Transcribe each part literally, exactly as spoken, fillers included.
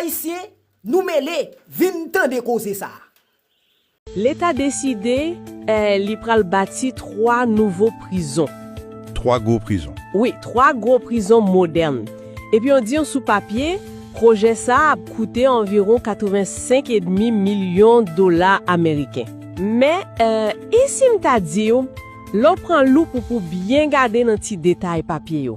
Ayisyen, nou mele, vin tande koze sa a. Leta deside eh, li pral bati twa nouvo prizon. Twa gwo prizon. Wi, twa gwo prizon modèn. Epi yo di yon sou papye, pwojè sa a ap koute anviwon katrevensenk edmi milyon dola ameriken. Men, eh, e si m ta di w, lè w pran loup ou pou byen gade nan ti detay papye yo,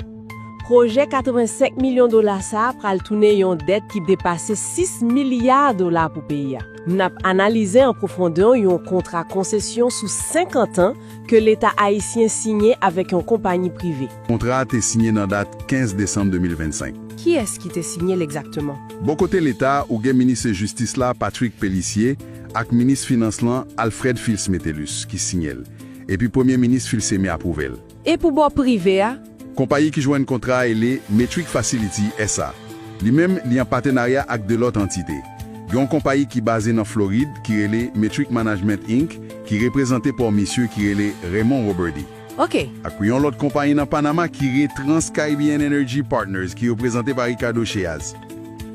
pwojè katrevensenk milyon dola sa a pral tounen yon dèt ki depase sis milya dola pou peyi a. N ap analize an pwofondè yon kontra konsesyon sou senkant an ke Leta ayisyen siyen avèk yon konpayi prive. Kontra a te siyen nan dat kenz desanm de mil vennsenk. Kiyès ki te siyen l egzakteman? Bò kote Leta a, ou gen Minis Jistis la, Patrick Pélissier, ak Minis Finans lan, Alfred Fils Metellus, ki siyen l. Epi Premye Minis Fils Aimé apwouve l. E pou bò prive a? Konpayi ki jwenn kontra a rele Metric Facility S A. Li menm, li an patenarya ak de lòt antite. Gen yon konpayi ki baze nan Florid ki rele Metric Management Inc, ki reprezante pa yon misye ki rele Raymond Roberdy. Oke. Ak yon lòt konpayi nan Panama ki rele Trans-Caribbean Energy Partners ki reprezante pa Ricardo Cheaz.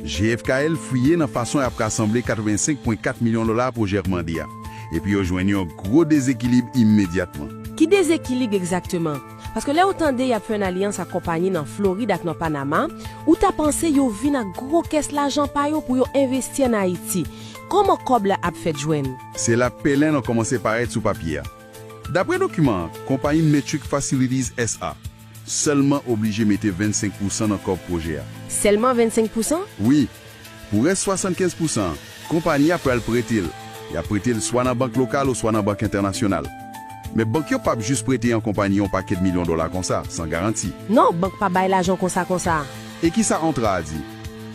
G F K L fouye nan fason y ap rasanble katrevensenk pwen kat milyon dola pwojè a mande a. Epi yo jwenn yon gwo dezekilib imedyatman. Ki dezekilib egzakteman? Paske lè w tande y ap fè yon alyans ak konpayi nan Florid ak nan Panama, ou ta panse yo vin ak gwo kès lajan pa yo pou yo envesti ann Ayiti. Kòman kòb la ap fèt jwenn? Se la pèlen an kòmanse parèt sou papye a. Dapre dokiman an, konpayi Metric Facilities S A sèlman oblije mete vennsenk pousan nan kòb pwojè a. Sèlman vennsenk pousan? Wi. Pou rès swasannkenz pousan an, konpayi a pral prete l. Y ap prete l swa nan bank lokal oswa nan bank entènasyonal. Men bank yo p ap jis prete yon konpayi yon pakèt milyon dola konsa, san garanti. Non, bank p ap bay lajan konsa konsa. E kisa kontra a di?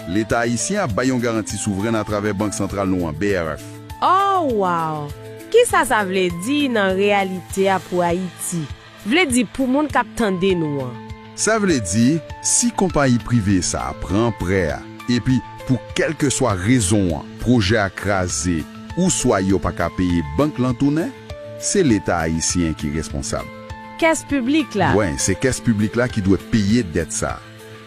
Leta ayisyen ap bay yon garanti souvren atravè Bank Santral nou an, B R F. Oh, wow! Kisa sa vle di nan reyalite a pou Ayiti? Vle di pou moun k ap tande nou an. Sa vle di, si konpayi prive sa a pran prè a, epi pou kèlkeswa rezon an, pwojè a kraze, ouswa yo pa ka peye bank lan tounen, se Leta ayisyen ki responsab. Kès piblik la. Wen, se kès piblik la ki dwe peye dèt sa a.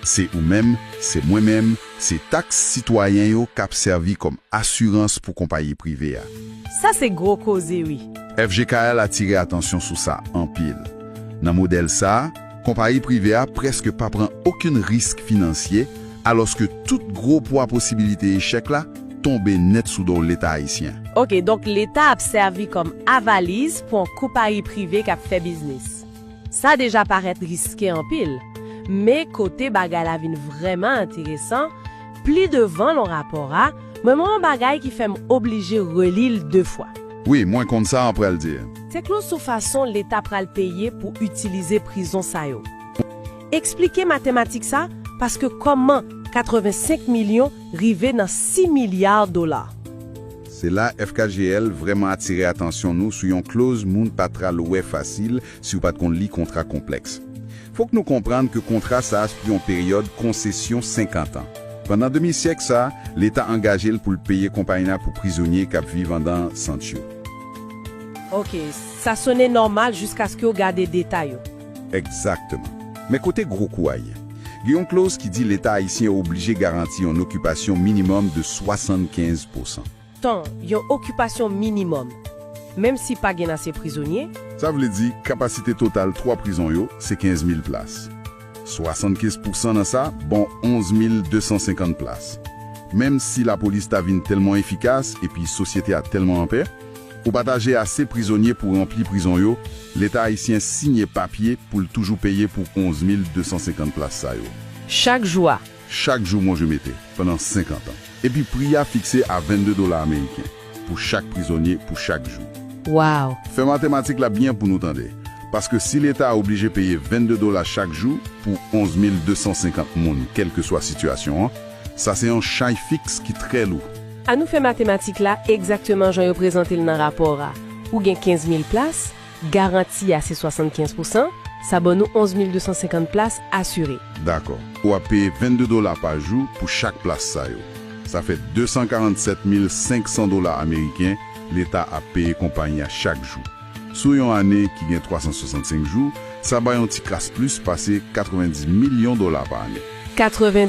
Se ou menm, se mwen menm, se taks sitwayen yo k ap sèvi kòm asirans pou konpayi prive a. Sa se gwo koze wi. F G K L atire atansyon sou sa anpil. Nan modèl sa a, konpayi prive a prèske pa pran okenn risk finansye, alòske tout gwo pwa posibilite echèk la tonbe nèt sou do Leta ayisyen. Oke, donk Leta ap sèvi kòm avaliz pou yon konpayi prive k ap fè biznis. Sa deja parèt riske anpil, men kote bagay la vin vrèman enteresan, pli devan nan rapò a, mwen wè yon bagay ki fè m oblije reli l de fwa. Wi, mwen konn sa w ap pral di. Se kloz sou fason Leta pral peye pou itilize prizon sa yo. Eksplike matematik sa, paske kòman katrevensenk milyon rive nan sis milya dola? Se la F K G L vrèman atire atansyon nou sou yon kloz moun pa t pral wè fasil si w pa t konn li kontra konplèks. Fòk nou konprann ke kontra sa a se pou yon peryòd konsesyon senkant an. Pandan demi syèk sa a, Leta angaje l pou l peye konpayi la pou prizonye k ap viv anndan sant yo. Oke, sa sonnen nòmal jiskaske w gade detay yo. Egzakteman. Men kote gwo kou a ye? Gen yon kloz ki di Leta ayisyen oblije garanti yon okipasyon minimòm de swasannkenz pousan. Tan, yon okipasyon minimòm, menm si pa gen ase prizonye. Sa vle di, kapasite total twa prizon yo se kenz mil plas. Swasannkenz pousan nan sa ba w onz mil de san senkant plas. Menm si lapolis ta vin tèlman efikas epi sosyete a tèlman anpè, ou pa ta jere ase prizonye pou ranpli prizon yo, Leta ayisyen siyen papye pou l toujou peye pou onz mil de san senkant plas sa yo. Chak jou a. Chak jou Monje mete, pandan senkant an. Epi pri a fikse a vennde dola ameriken pou chak prizonye pou chak jou. Wow! Fè matematik la byen pou nou tande, paske si Leta a oblije peye vennde dola chak jou pou onz mil de san senkant moun, kèlkeswa sitiyasyon an, sa se yon chay fiks ki trè lou. Ann nou fè matematik la egzakteman jan yo prezante l nan rapò a. Ou gen kenz mil plas, garanti a se swasannkenz pousan, sa ban nou onz mil de san senkant plas asire. Dakò. Ou ap peye vennde dola pa jou pou chak plas sa yo. Sa fè de san karannsèt mil senk san dola ameriken Leta ap peye konpayi a chak jou. Sou yon ane ki gen twa san swasannsenk jou, sa bay yon ti kras plis pase katrevenndis milyon dola pa ane. Katreven